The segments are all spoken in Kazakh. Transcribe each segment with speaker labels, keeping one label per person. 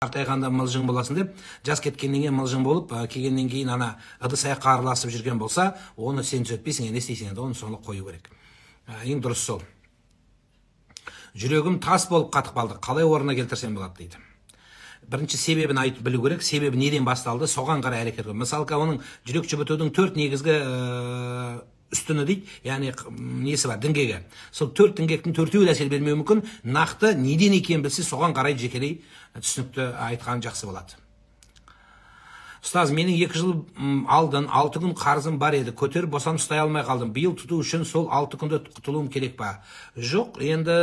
Speaker 1: Қартайғанда мылжың боласың деп, жас кеткеннен кейін мылжың болып, келгеннен кейін ана ыдыс аяққа араласып жүрген болса, оны сен түзетпейсің, не істейсің енді, оны соны қою керек. Ең дұрыс сол. Жүрегім тас болып қатып қалды, қалай орнына келтірсем болады дейді. Бірінші себебін айтып білу керек, себебі неден басталды, соған қарай әрекет қыл. Мысалы, оның жүрек жібітудің төрт негізгі үстіні дейді, яғни несі бар, діңгегі. Сол төрт діңгектің төртеуі де әсер бермеуі мүмкін, нақты неден екенін білсе, соған қарай жекелей түсінікті айтқан жақсы болады. Ұстаз, менің 2 жыл алдын 6 күн қарызым бар еді, көтеріп босанып ұстай алмай қалдым. Биыл тұту үшін сол 6 күнді құтылуым керек па? Жоқ, енді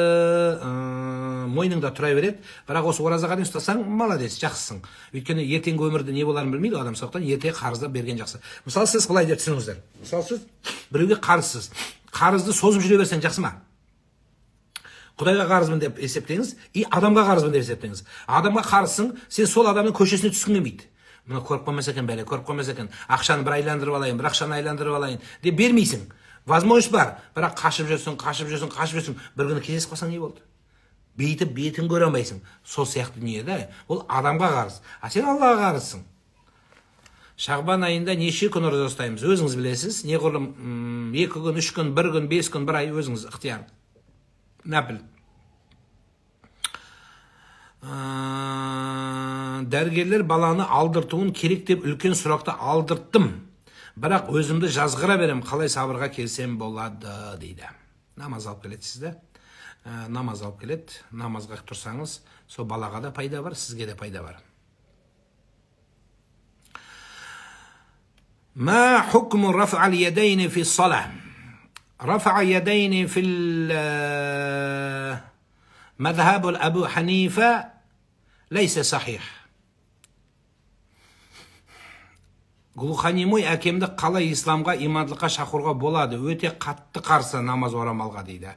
Speaker 1: мойныңда тұра береді, бірақ осы оразаға дейін ұстасаң, молодец, жақсысың. Өйткені ертеңгі өмірде не боларын білмейді адам, сондықтан ерте қарызды берген жақсы. Мысалы, сіз былай деп түсініңіздер. Мысалы, сіз біреуге қарызсыз. Қарызды созып жүре берсең жақсы ма? Құдайға қарызбын деп есептеңіз, и адамға қарызбын деп есептеңіз. Адамға қарызсың, сен сол адамның көшесіне түскің келмейді. Мұны көріп қоймаса екен, бәле, көріп қоймаса екен, ақшаны бір айландырып алайын, бір ақшаны айландырып алайын деп бермейсің. Возможность бар, бірақ қашып жүрсің, қашып жүрсің, қашып жүрсің, бір күні кездесіп қалсаң не болды? Бейтіп бетін көре алмайсың. Сол сияқты дүние да, ол адамға қарыз, а сен Аллаға қарызсың. Шағбан айында неше күн ораза ұстаймыз? Өзіңіз білесіз, неғұрлым 2 күн, 3 күн, 1 күн, 5 күн, 1 ай, өзіңіз ықтияр. Нәпіл. Дәрігерлер баланы алдыртуын керек деп үлкен сұрақты алдырттым. Бірақ өзімді жазғыра берем, қалай сабырға келсем болады дейді. Намаз алып келеді сізді. Намаз алып келеді. Намазға тұрсаңыз, сол балаға да пайда бар, сізге де пайда бар. Ма хукму раф'ал ядайни фи ссала? Раф'a ядайни фил مذهب أبو حنيفة ليس صحيح. Глуханемой әкемді қалай исламға, имандылыққа шақыруға болады? Өте қатты қарсы намаз орамалға дейді.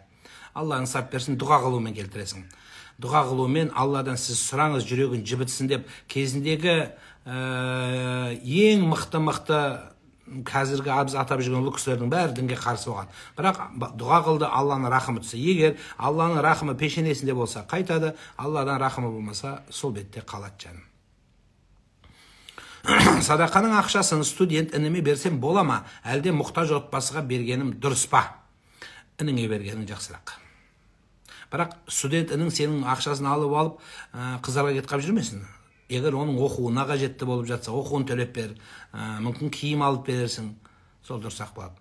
Speaker 1: Алла ынсап берсін, дұға қылумен келтіресің. Дұға қылумен Алладан сіз сұраңыз, жүрегін жібітсін деп. Кезіндегі ең мықты-мықты қазіргі абыз атап жүрген ұлы кісілердің бәрі дінге қарсы болған. Бірақ дұға қылды, Алланың рахымы түссе. Егер Алланың рахымы пешенесінде болса, қайтады, Алладан рахымы болмаса, сол бетте қалады жаным. Садақаның ақшасын студент ініме берсем бола ма? Әлде мұқтаж отбасыға бергенім дұрыс па? Ініңе бергенің жақсырақ. Бірақ студент інің сенің ақшасын алып алып, қыздарға кетіп қалып жүрмесін. Егер оның оқуына қажетті болып жатса, оқуын төлеп бер, мүмкін киім алып берерсің, сол дұрыс-ақ болады.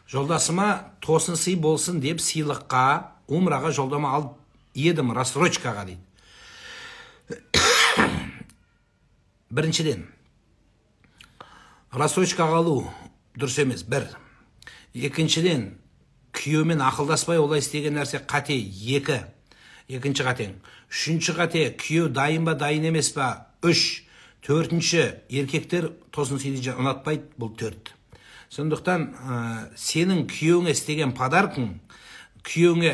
Speaker 1: Жолдасыма тосын сый болсын деп сыйлыққа, умраға жолдама алып едім, рассрочкаға дейді. Біріншіден, рассрочкаға алу дұрыс емес, бір. Екіншіден, күйеумен ақылдаспай олай істеген нәрсе қате, екі. Екінші қатең. Үшінші қате, күйеу дайын ба, дайын емес па? 3. Төртінші, еркектер тосын сыйды ұнатпайды, бұл 4. Сондықтан сенің күйеуіңе істеген подаркың күйеуіңе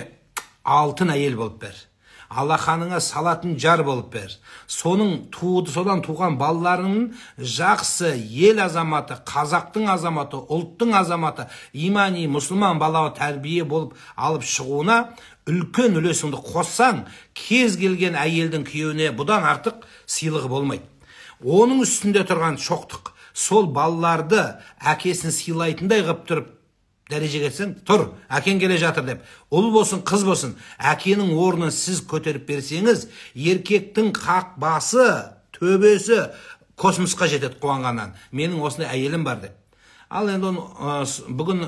Speaker 1: алтын әйел болып бер. Аллаханыңа салатын жар болып бер. Соның туды, содан туған балаларының жақсы ел азаматы, қазақтың азаматы, ұлттың азаматы, имани мұсылман бала тәрбие болып алып шығуына үлкен үлесіңді қоссаң, кез келген әйелдің күйеуіне бұдан артық сыйлығы болмайды. Оның үстінде тұрған шоқтық, сол балаларды әкесін сыйлайтындай қылып тұрып дәрежеге кетсең, тұр, әкең келе жатыр деп, ұл болсын, қыз болсын, әкенің орнын сіз көтеріп берсеңіз, еркектің қақ басы, төбесі космосқа жетеді қуанғаннан. Менің осындай әйелім бар деп. Ал енді оны бүгін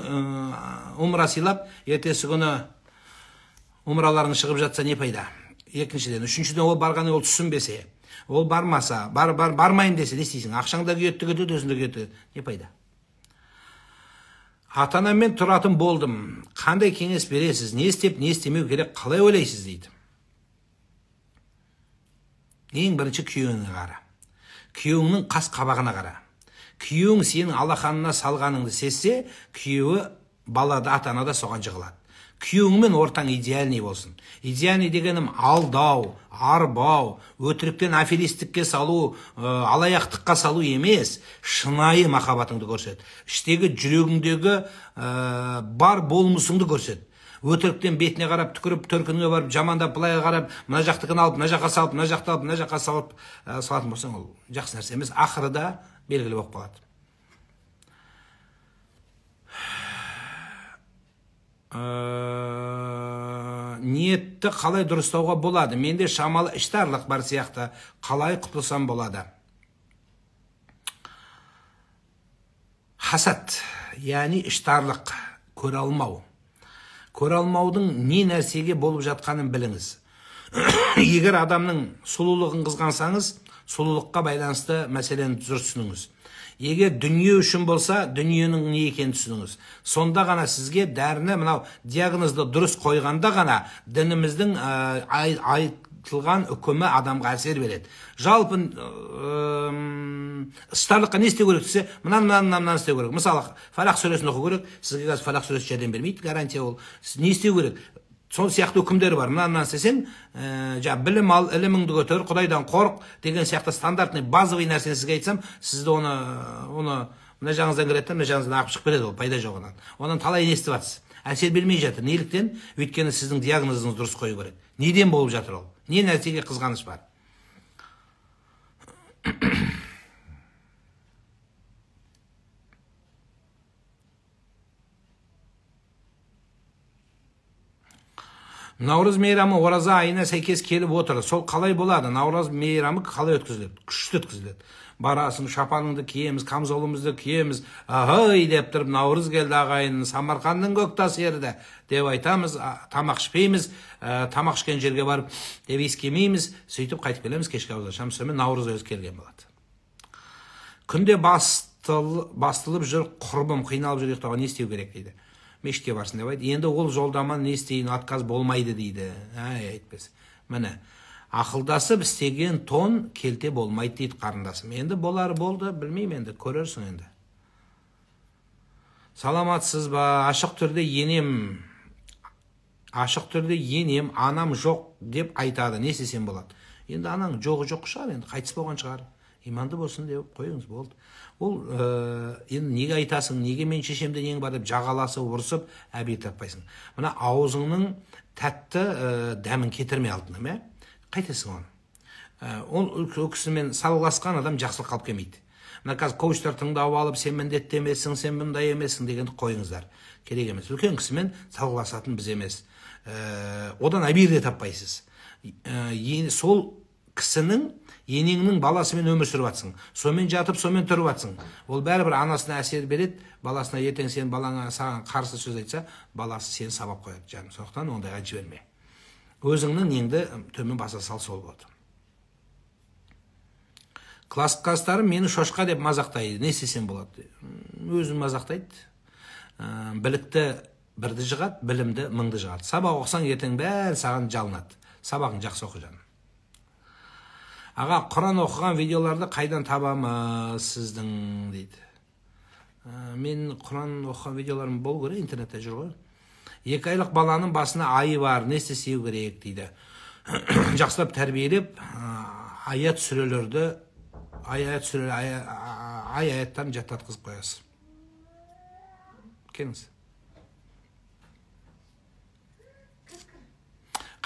Speaker 1: умра сыйлап, ертесі күні умраларың шығып жатса не пайда? Екіншіден, үшіншіден, ол барғаны ол түсінбесе, ол бармаса, бармайын десе не істейсің? Ақшаң да күйетті кетеді, өзің де күйетті, не пайда? Ата-анаммен тұратын болдым. Қандай кеңес бересіз? Не істеп, не істемеу керек, қалай ойлайсыз дейді. Ең бірінші күйеуіңе қара. Күйеуіңнің қас қабағына қара. Күйеуің сенің алақанына салғаныңды сезсе, күйеуі балада, ата-ана да соған жығылады. Күйеуіңмен ортаң идеальный болсын. Идеальный дегенім алдау, арбау, өтіріктен аферистікке салу, алаяқтыққа салу емес, шынайы махаббатыңды көрсет. Іштегі жүрегіңдегі бар болмысыңды көрсет. Өтіріктен бетіне қарап, түкіріп, төркініне барып, жамандап, былай қарап, мына жақтікін алып, мына жаққа салып, мына жақты алып, мына жаққа салып, салатын болсаң, ол жақсы нәрсе емес. Ақыры да белгілі болып қалады. Ниетті қалай дұрыстауға болады? Менде шамалы іштарлық бар сияқты. Қалай құтылсам болады? Хасад, яғни іштарлық, көре алмау. Көре алмаудың не нәрсеге болып жатқанын біліңіз. Егер адамның сұлулығын қызғансаңыз, сұлулыққа байланысты мәселені дұрыс түсініңіз. Егер дүние үшін болса, дүниенің не екенін түсініңіз. Сонда ғана сізге дәріні, мынау диагнозды дұрыс қойғанда ғана дініміздің айтылған үкімі адамға әсер береді. Жалпы іштарлыққа не істеу керек десе, мынаны істеу керек. Мысалы, Фалақ сүресін оқу керек. Сізге қазір Фалақ сүресі жәрдем бермейді, гарантия ол. Сіз не істеу керек? Сол сияқты үкімдер бар. Мынаны істесең, білім ал, іліміңді көтер, Құдайдан қорқ деген сияқты стандартный, базовый нәрсені сізге айтсам, сізді оны мына жағыңыздан кіреді, мына жағыңыздан ағып шығып береді, ол пайда жоқ онан. Онан талай не істеп жатсыз? Әсер бермей жатыр. Неліктен? Өйткені сіздің диагнозыңыз дұрыс қою керек. Неден болып жатыр ол? Не нәрсеге қызғаныш бар? Наурыз мейрамы ораза айына сәйкес келіп отыр. Сол қалай болады? Наурыз мейрамы қалай өткізіледі? Күшті өткізіледі. Барасың, шапаныңды киеміз, камзолымызды киеміз. Ахай деп тұрып, Наурыз келді ағайын, Самарқанның көк тасы ерді деп айтамыз, тамақ ішпейміз, тамақ ішкен жерге барып деп иіскемейміз, сөйтіп қайтып келеміз, кешкі ауыз ашамыз, сонымен Наурыз өзі келген болады. Күнде бастылып жүр, құрбым қиналып жүр, ұйықтауға не істеу керек дейді. Мешітке барсын деп айтты. Енді ол жолдама не істейін, отказ болмайды дейді. Әй, айтпес. Міне, ақылдасып істеген тон келте болмайды дейді қарындасым. Енді болары болды, білмеймін енді, көрерсің енді. Саламатсыз ба? Ашық түрде енем, анам жоқ деп айтады. Не істесем болады? Енді анаң жоғы жоқ шығар, енді қайтыс болған шығар. Иманды болсын деп қойыңыз, болды. Ол енді неге айтасың, неге мен шешемде нең бар деп жағаласып, ұрысып, әбей таппайсың. Мына аузыңның тәтті дәмін кетірме алдына, ме? Қайтесің оны? Ол кісімен салғыласқан адам жақсылық алып келмейді. Мына қазір коучтар тыңдап алып, сен міндетті емессің, сен бұндай емессің дегенді қойыңыздар. Керек емес. Үлкен кісімен салғыласатын біз емес. Одан әбей де таппайсыз. Сол кісінің енеңнің баласымен өмір сүріп атсың. Сонымен жатып, сонымен тұрып атсың. Ол бәрібір анасына әсер береді, баласына ертең сен балаңа саған қарсы сөз айтса, баласы сені сабап қояды, жаным. Сондықтан ондайға жіберме. Өзіңнің неңді төмен баса сал, сол болады. Класстастарым мені шошқа деп мазақтайды. Не істесем болады? Өзін мазақтайды. Білікті бірді жығады, білімді мыңды жығады. Сабақ оқысаң ертең бәрі саған жалынады. Сабағың жақсы оқы, жаным. Аға, Құран оқыған видеоларды қайдан табамыз сіздің дейді. Мен Құран оқыған видеоларым болу керек, интернетте жүр ғой. 2 айлық баланың басына айы бар, не істеу керек дейді. Жақсылап тәрбиелеп, аят сүрелерді, ай аяттарын жаттатқызып қоясыз. Келіңіз.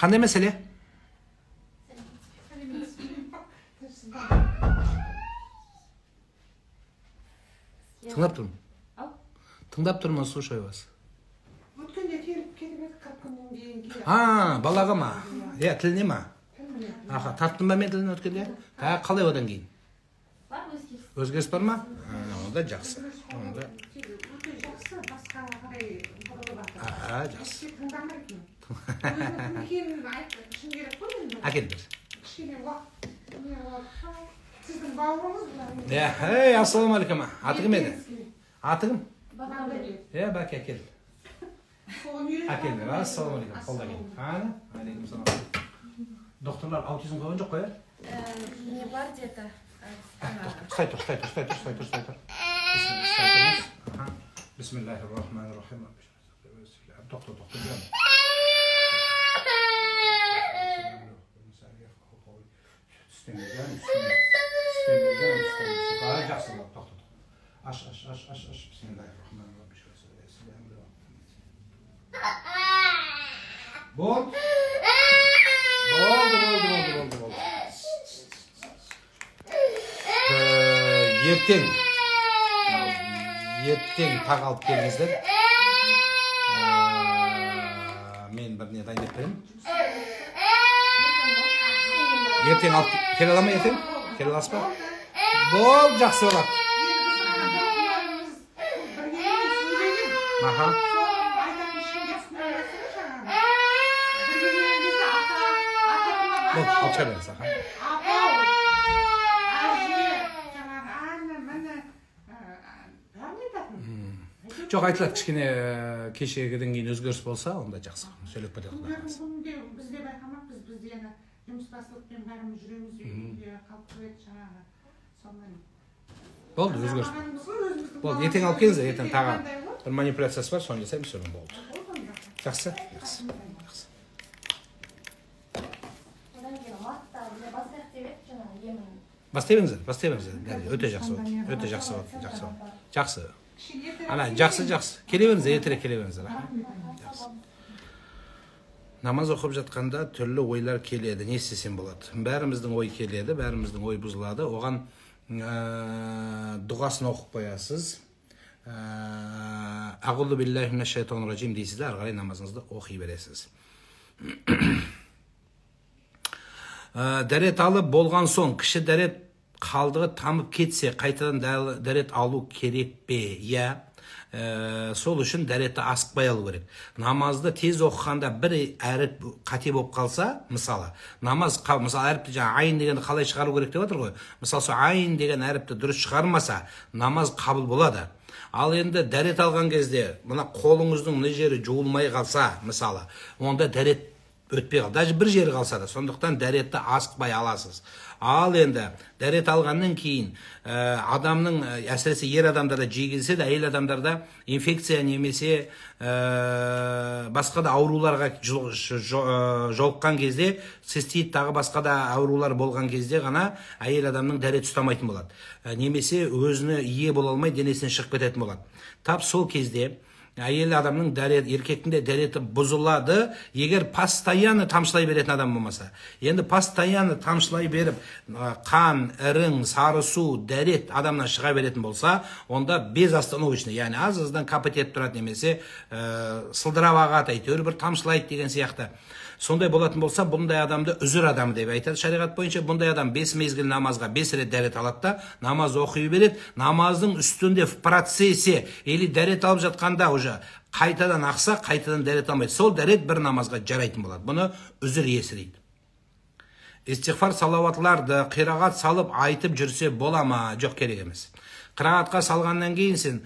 Speaker 1: Қандай мәселе? Тыңдап тұрмын. Тыңдап тұрмын, слушаю вас.
Speaker 2: Өткенде келіп кетіп едік, 40 күннен кейін келіп.
Speaker 1: Балаға ма? Иә, тіліне ма? Аха, тарттым ба мен тілін өткенде? Қалай одан кейін?
Speaker 3: Бар өзгеріс.
Speaker 1: Өзгеріс бар ма? Онда жақсы. Онда
Speaker 2: өте жақсы, басқаға қарай бұрылып жатыр.
Speaker 1: Жақсы.
Speaker 2: Тыңдамайтын. Өзінің екенін айтып, шын керек қой енді.
Speaker 1: Әкеліңдер.
Speaker 2: Кішкене уақыт не болады. Сіздің бауырыңыз мына.
Speaker 1: Иә, ей, ассалаумағалейкум. Аты кім еді? Аты кім?
Speaker 2: Бәке.
Speaker 1: Е, Бәке, әкел. Әкеліңдер. Ассалаумағалейкум. Қолда кел. Қане? Алейкум салам. Докторлар аутизм қойған жоқ қой, ә?
Speaker 3: Не бар деді.
Speaker 1: Ұстай тұр, ұстай тұр, ұстай тұр, ұстай тұр, ұстай тұр. Бисмиллахир-рахманир-рахим. Доктор, доктор. Жақсы болды, тоқта, тоқта. Аш, аш, аш, аш, аш. Бисмиллахир-рахманир-рахим. Болды. Болды, болды, болды, болды, болды. Ертең. Ертең тағы алып келіңіздер. Мен бір не дайындап беремін. Ертең алып келе ала ма ертең? Келе аласыз ба? Болды, жақсы болады. Аха. Болды, алып шыға беріңіз, аха. Жоқ, айтылады, кішкене кешегіден кейін өзгеріс болса, онда жақсы. Сөйлеп кетеді.
Speaker 2: Күнде бізде байқамаппыз, бізде ана жұмысбастылықпен бәріміз жүреміз, үйде қалып қояды жаңағы. Сонымен.
Speaker 1: Болды, өзгеріс. Болды, ертең алып келіңіздер, ертең тағы бір манипуляциясы бар, соны жасаймыз, сонымен болды. Жақсы, жақсы. Жақсы. Бастай беріңіздер, бастай беріңіздер. Өте жақсы болды, өте жақсы болды, жақсы болды. Жақсы. Ана, жақсы, жақсы. Келе беріңіздер, ертерек келе беріңіздер. Жақсы. Намаз оқып жатқанда түрлі ойлар келеді. Не істесем болады? Бәріміздің ой келеді, бәріміздің ой бұзылады. Оған дұғасын оқып қоясыз. Ағуллу биллахи минаш шайтанир ражим дейсіз де, ары қарай намазыңызды оқи бересіз. Дәрет алып болған соң, кіші дәрет қалдығы тамып кетсе, қайтадан дәрет алу керек пе? Иә. Сол үшін дәретті асықпай алу керек. Намазды тез оқығанда бір әріп қате болып қалса, мысалы, намаз, мысалы, әріпті жаңа айын дегенді қалай шығару керек деп отыр ғой. Мысалы, сол айын деген әріпті дұрыс шығармаса, намаз қабыл болады. Ал енді дәрет алған кезде, мына қолыңыздың мына жері жуылмай қалса, мысалы, онда дәрет өтпей қалды. Даже бір жері қалса да, сондықтан дәретті асықпай аласыз. Ал енді дәрет алғаннан кейін адамның, әсіресе ер адамдарда жиі келсе де, әйел адамдарда инфекция немесе басқа да ауруларға жолыққан кезде, цистит тағы басқа да аурулар болған кезде ғана әйел адамның дәрет ұстамайтын болады. Немесе өзіне ие бола алмай денесінен шығып кететін болады. Тап сол кезде әйел адамның дәрет, еркектің де дәреті бұзылады, егер постоянно тамшылай беретін адам болмаса. Енді постоянно тамшылай беріп, қан, ірің, сары су, дәрет адамнан шыға беретін болса, онда безостановочно, яғни аз-аздан капать етіп тұрады немесе сылдырап ағады, әйтеуір бір тамшылайды деген сияқты. Сондай болатын болса, бұндай адамды үзір адамы деп айтады шариғат бойынша. Бұндай адам 5 мезгіл намазға 5 рет дәрет алады да, намаз оқи береді. Намаздың үстінде в процессе или дәрет алып жатқанда уже қайтадан ақса, қайтадан дәрет алмайды. Сол дәрет бір намазға жарайтын болады. Бұны үзір иесі дейді. Истиғфар салауатларды қирағат салып айтып жүрсе бола ма? Жоқ, керек емес. Қырағатқа салғаннан кейін сен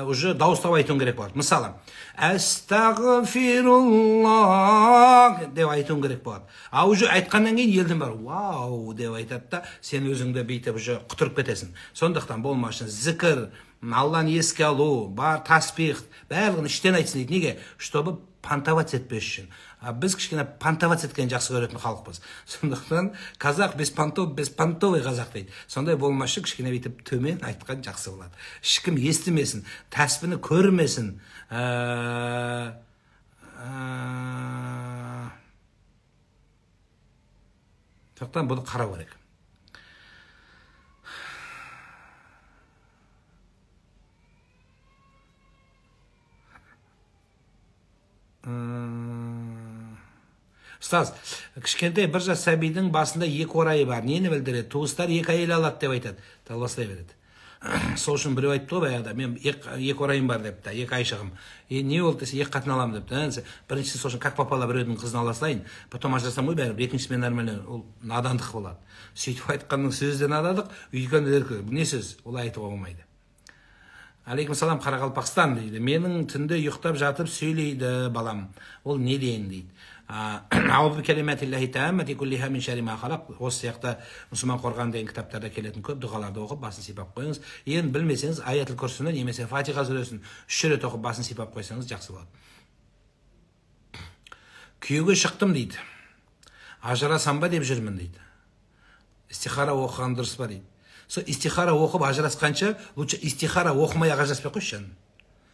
Speaker 1: уже дауыстап айтуың керек болады. Мысалы, әстағфируллах деп айтуың керек болады. А уже айтқаннан кейін елдің бәрі вау деп айтады да, сен өзіңді бүйтіп уже құтырып кетесің. Сондықтан болмашы зікір, Алланы еске алу, бар таспих, барлығын іштен айтсын дейді. Неге? Чтобы понтовать етпес үшін. Біз кішкене понтовать еткен жақсы көретін халықпыз. Сондықтан қазақ без понтов, беспонтовый қазақ дейді. Сондай болмашы кішкене бүйтіп төмен айтқан жақсы болады. Ешкім естімесін, тәсбіні көрмесін. Сондықтан бұны қарау керек. Ұстаз, кішкентай бір жас сәбидің басында екі орайы бар. Нені білдіреді? Туыстар екі әйел алады деп айтады. Таластай береді. Сол үшін біреу айтты ғой баяғыда, мен екі орайым бар депті, екі айшығым. Не болды десе, екі қатын аламын депті. Біріншісі сол үшін как попало біреудің қызын ала салайын, потом ажырасам ғой бәрібір, екіншісі мен нормально, ол надандық болады. Сөйтіп айтқанның сөзі де надандық, өйткені не сөз, олай айтуға болмайды. Алейкум салам, Қарақалпақстан дейді. Менің түнде ұйықтап жатып сөйлейді балам. Ол неден дейді. Осы сияқты мұсылман қорған деген кітаптарда келетін көп дұғаларды оқып басын сипап қойыңыз. Енді білмесеңіз аятул күрсіні немесе Фатиха сүресін 3 рет оқып басын сипап қойсаңыз жақсы болады. Күйеуге шықтым дейді. Ажырасам ба деп жүрмін дейді. Истихара оқыған дұрыс па дейді. Сол истихара оқып ажырасқанша, лучше истихара оқымай ақ ажыраспай қойшы жаным.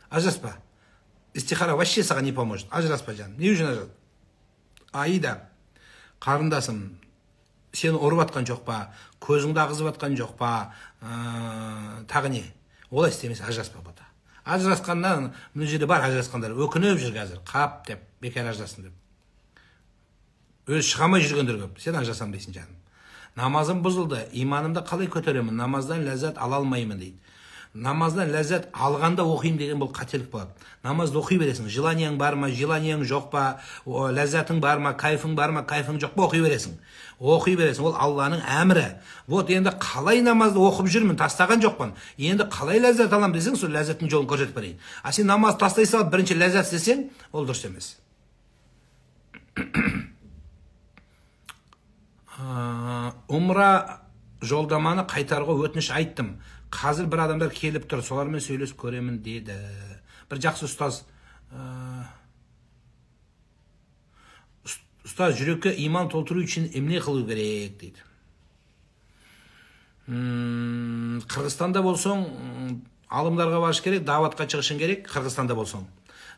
Speaker 1: Ажыраспа. Истихара вообще саған не поможет. Ажыраспа жаным. Не үшін ажырас? Аида, қарындасым, сені ұрып атқан жоқ па, көзіңді ағызып атқан жоқ па, тағы не? Олай істемес, ажыраспа бота. Ажырасқаннан, мына жерде бар ажырасқандар, өкініп жүр қазір, қап деп, бекер ажырастым деп. Өзі шыға алмай жүргендер көп, сен ажырасам дейсің жаным. Намазым бұзылды, иманымды қалай көтеремін, намаздан ләззат ала алмаймын дейді. Намаздан ләззат алғанда оқимын деген бұл қателік болады. Намазды оқи бересің, желанияң бар ма, желанияң жоқ па, ләззатың бар ма, кайфың бар ма, кайфың жоқ па, оқи бересің. Оқи бересің, ол Алланың әмірі. Вот енді қалай намазды оқып жүрмін, тастаған жоқпын. Енді қалай ләззат аламын десең, сол ләззаттың жолын көрсетіп берейін. А сен намаз тастай салып бірінші ләззат істесең, ол дұрыс емес. Умра жолдаманы қайтаруға өтініш айттым. Қазір бір адамдар келіп тұр, солармен сөйлесіп көремін деді. Бір жақсы ұстаз, ұстаз жүрекке иман толтыру үшін эмне қылу керек дейді. Қырғызстанда болсоң, алымдарға барыш керек, даватқа шығышың керек, Қырғызстанда болсоң.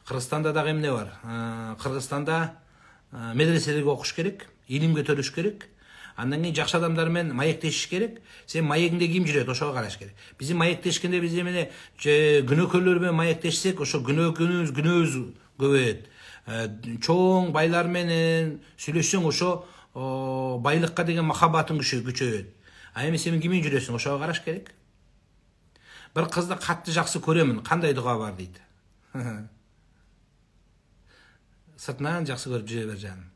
Speaker 1: Қырғызстанда дағы эмне бар? Қырғызстанда медреселерге оқыш керек, илимге төлөш керек. Андан кейін жақсы адамдармен маектешіш керек. Сен маегіңде ким жүреді, ошого караш керек. Биздин маектешкенде биз эмне күнөөкөрлөр менен маектешсек, ошо күнөөбүз көбөйөт. Чоң байлар менен сүйлөшсөң, ошо байлыкка деген махаббатың күчөйөт. А эми сен киммен жүрөсүң, ошого караш керек. Бір қызды қатты жақсы көремін, қандай дұға бар дейді. Сыртынан жақсы көріп жүре бер жаным.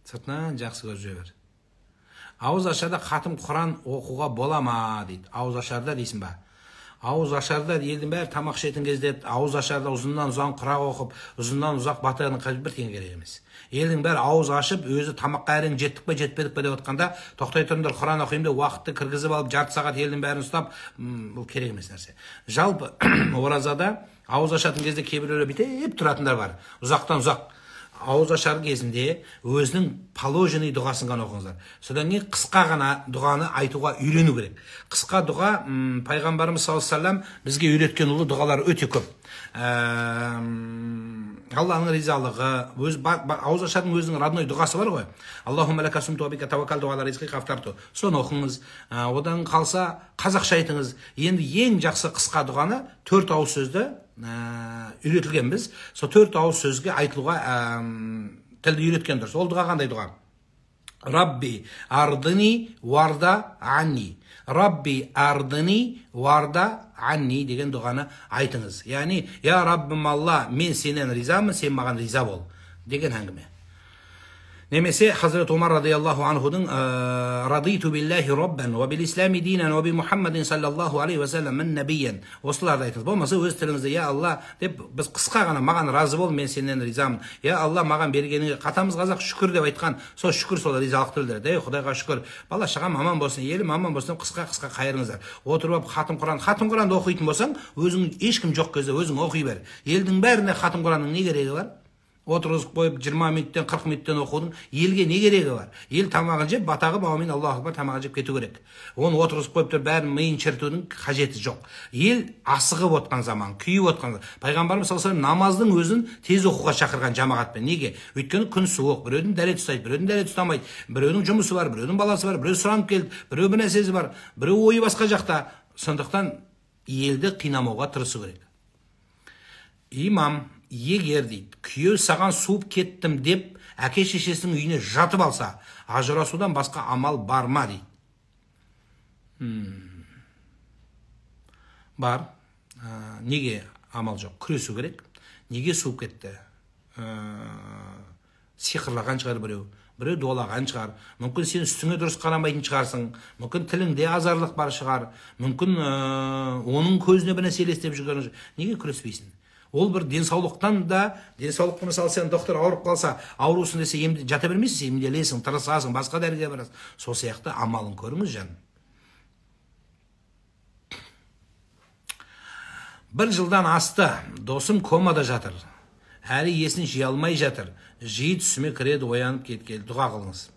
Speaker 1: Сыртынан жақсы көріп жүре бер. Ауыз ашарда хатым Құран оқуға бола ма дейді. Ауыз ашарда дейсің ба? Ауыз ашарда елдің бәрі тамақ ішетін кезде ауыз ашарда ұзыннан ұзақ құрақ оқып, ұзыннан ұзақ батаның бір тиын керек емес. Елдің бәрі ауыз ашып, өзі тамаққа әрең жеттік пе, жетпедік пе деп отқанда, тоқтай тұрыңдар, Құран оқимын деп уақытты кіргізіп алып, жарты сағат елдің бәрін ұстап, бұл керек емес нәрсе. Жалпы оразада ауыз ашатын кезде кейбіреулер бүйтіп тұратындар бар. Ұзақтан ұзақ ауыз ашар кезінде өзінің положенный дұғасын ғана оқыңыздар. Содан кейін қысқа ғана дұғаны айтуға үйрену керек. Қысқа дұға, пайғамбарымыз саллаллаху алейхи вассалам бізге үйреткен ұлы дұғалар өте көп. Алланың ризалығы, ауыз ашардың өзінің родной дұғасы бар ғой. Аллахумма лака сумту ва бика таваккалту ала ризқика афтарту. Соны оқыңыз. Одан қалса қазақша айтыңыз. Енді ең жақсы қысқа дұғаны 4 ауыз сөзді үйретілгенбіз. Сол 4 ауыз сөзге айтылуға тілді үйреткен дұрыс. Ол дұға қандай дұға? Рабби ардыни варда анни. Рабби ардыни варда анни деген дұғаны айтыңыз. Яғни, я Раббым Алла, мен сенен ризамын, сен маған риза бол деген әңгіме. Немесе Хазрет Омар радиаллаху анхудың радиту биллахи раббан ва бил ислами динан ва би Мухаммадин саллаллаху алейхи ва саллям набиян. Осыларды айтыңыз. Болмаса өз тіліңізде я Алла деп біз қысқа ғана маған разы бол, мен сенен ризамын. Я Алла, маған бергеніңе қатамыз қазақ шүкір деп айтқан, сол шүкір сол ризалықты білдіреді. Ей Құдайға шүкір, бала шағам аман болсын, елім аман болсын, қысқа-қысқа қайырыңыздар. Отырып алып хатым Құран, хатым Құранды оқитын болсаң, өзің ешкім жоқ кезде өзің оқи бер. Елдің бәріне хатым Құранның не керегі бар? Отырғызып қойып 20 минуттен 40 минуттен оқудың елге не керегі бар? Ел тамағын жеп, батағы бауымен Аллаху акбар тамағын жеп кету керек. Оны отырғызып қойып тұр, бәрін миын шіртудің қажеті жоқ. Ел асығып отқан заман, күйіп отқан заман. Пайғамбарымыз саллаллаху алейхи вассалам намаздың өзін тез оқуға шақырған жамағатпен. Неге? Өйткені күн суық, біреудің дәрет ұстайды, біреудің дәрет ұстамайды, біреудің жұмысы бар, біреудің баласы бар, біреу сұранып келді, біреу бір нәрсесі бар, біреу ойы басқа жақта. Сондықтан елді қинамауға тырысу керек. Имам егер дейді, күйеу саған суып кеттім деп әке шешесінің үйіне жатып алса, ажырасудан басқа амал бар ма дейді. Бар. Неге амал жоқ? Күресу керек. Неге суып кетті? Сиқырлаған шығар біреу, біреу дуалаған шығар. Мүмкін сен үстіңе дұрыс қарамайтын шығарсың, мүмкін тіліңде азарлық бар шығар, мүмкін оның көзіне бір нәрсе елестеп жүрген. Неге күреспейсің? Ол бір денсаулықтан да, денсаулыққа мысалы сен доктор ауырып қалса, аурусын десе емде жата бермейсің, емделесің, тырысасың, басқа дәріге барасың. Сол сияқты амалын көріңіз жаным. Бір жылдан асты, досым комада жатыр. Әлі есін жия алмай жатыр. Жиі түсіме кіреді, оянып кеткелі. Дұға қылыңыз.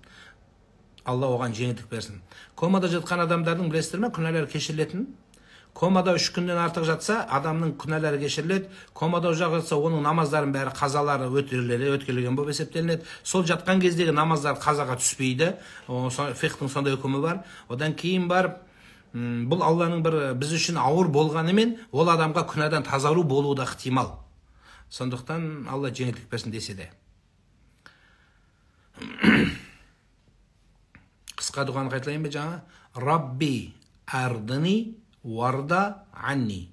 Speaker 1: Алла оған жеңілдік берсін. Комада жатқан адамдардың білесіздер ме, күнәлері кешірілетінін? Комада 3 күннен артық жатса, адамның күнәлері кешіріледі. Комада ұзақ жатса, оның намаздарын бәрі қазалары өткерілген болып есептелінеді. Сол жатқан кездегі намаздар қазаға түспейді. Фиқһтың сондай үкімі бар. Одан кейін барып, бұл Алланың бір біз үшін ауыр болғанымен, ол адамға күнәдан тазару болуы да ықтимал. Сондықтан Алла жеңілдік берсін десе де. Қысқа дұғаны қайталайын ба жаңа? Рабби ардыни варда анни.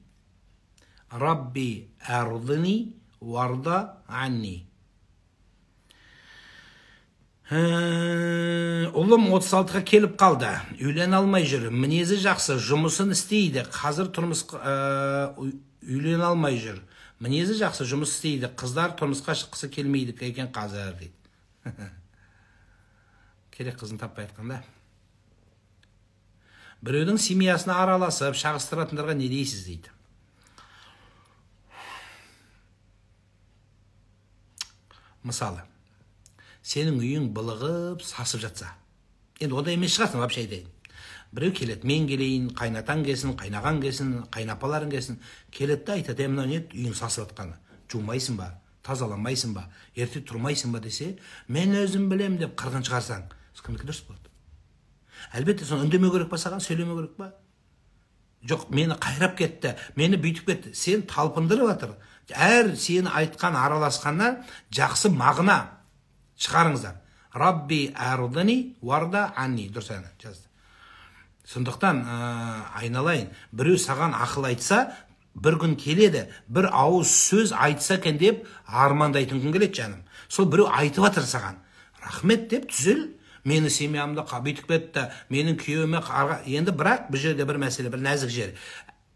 Speaker 1: Рабби ардыни варда анни. Ұлым 36-ға келіп қалды. Үйлене алмай жүр. Мінезі жақсы, жұмысын істейді. Қазір тұрмыс үйлене алмай жүр. Мінезі жақсы, жұмыс істейді. Қыздар тұрмысқа шыққысы келмейді екен қазір дейді. Керек қызын таппай жатқанда. Біреудің семьясына араласып, шағыстыратындарға не дейсіз дейді. Мысалы, сенің үйің былығып, сасып жатса. Енді ондай емес шығарсың, вообще айтайын. Біреу келеді, мен келейін, қайнатаң келсін, қайнаған келсін, қайнапаларың келсін. Келеді де айтады, мынау не үйің сасып жатқаны. Жумайсың ба, тазаламайсың ба, ерте тұрмайсың ба десе, мен өзім білем деп қырғын шығарсаң, кімдікі дұрыс болады? Әлбетте, соны үндемеу керек па саған, сөйлемеу керек па? Жоқ, мені қайрап кетті, мені бүйтіп кетті. Сен талпындырып жатыр. Әр сені айтқан араласқаннан жақсы мағына шығарыңыздар. Рабби ардыни варда анни. Дұрыс әні жазды. Сондықтан айналайын, біреу саған ақыл айтса, бір күн келеді, бір ауыз сөз айтса екен деп армандайтын күн келеді жаным. Сол біреу айтып жатыр саған. Рахмет деп түзел. Мені семьямды бүйтіп кетті, менің күйеуіме енді бірақ бұл жерде бір мәселе, бір нәзік жер.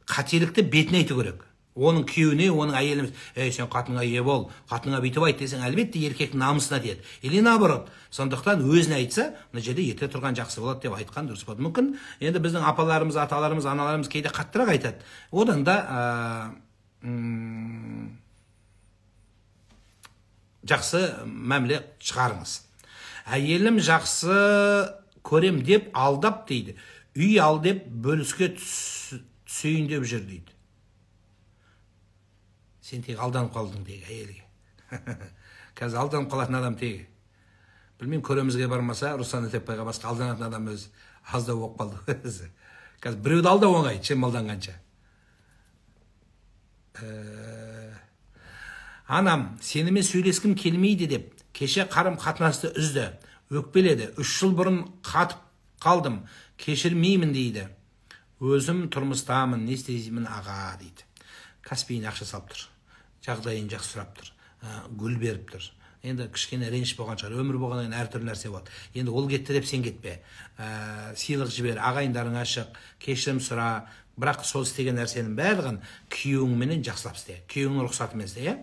Speaker 1: Қателікті бетіне айту керек. Оның күйеуіне, оның әйеліне, ей, сен қатыныңа ие бол, қатыныңа бүйтіп айт десең, әлбетте еркек намысына тиеді. Или наоборот. Сондықтан өзіне айтса, мына жерде ерте тұрған жақсы болады деп айтқан дұрыс болады. Мүмкін енді біздің апаларымыз, аталарымыз, аналарымыз кейде қаттырақ айтады. Одан да жақсы мәміле шығарыңыз. Әйелім жақсы көрем деп алдап дейді. Үй ал деп бөліске түсейін деп жүр дейді. Сен тек алданып қалдың тегі әйелге. Қазір алданып қалатын адам тегі. Білмеймін, көремізге бармаса, Руслан Өтепбайға басқа алданатын адам өзі аздау болып қалды өзі. Қазір біреуді алдау оңай, чем алданғанша. Анам, сенімен сөйлескім келмейді деп, кеше қарым қатынасты үзді, өкпеледі. 3 жыл бұрын қатып қалдым, кешірмеймін дейді. Өзім тұрмыстамын, не істеймін аға дейді. Каспийіне ақша салып тұр, жағдайын жақсы сұрап тұр, гүл беріп тұр. Енді кішкене реніш болған шығар, өмір болғаннан кейін әртүрлі нәрсе болады. Енді ол кетті деп сен кетпе. Сыйлық жібер, ағайындарыңа шық, кешірім сұра. Бірақ сол істеген нәрсенің барлығын күйеуіңменен жақсылап істе. Күйеуіңнің рұқсатымен істе, иә?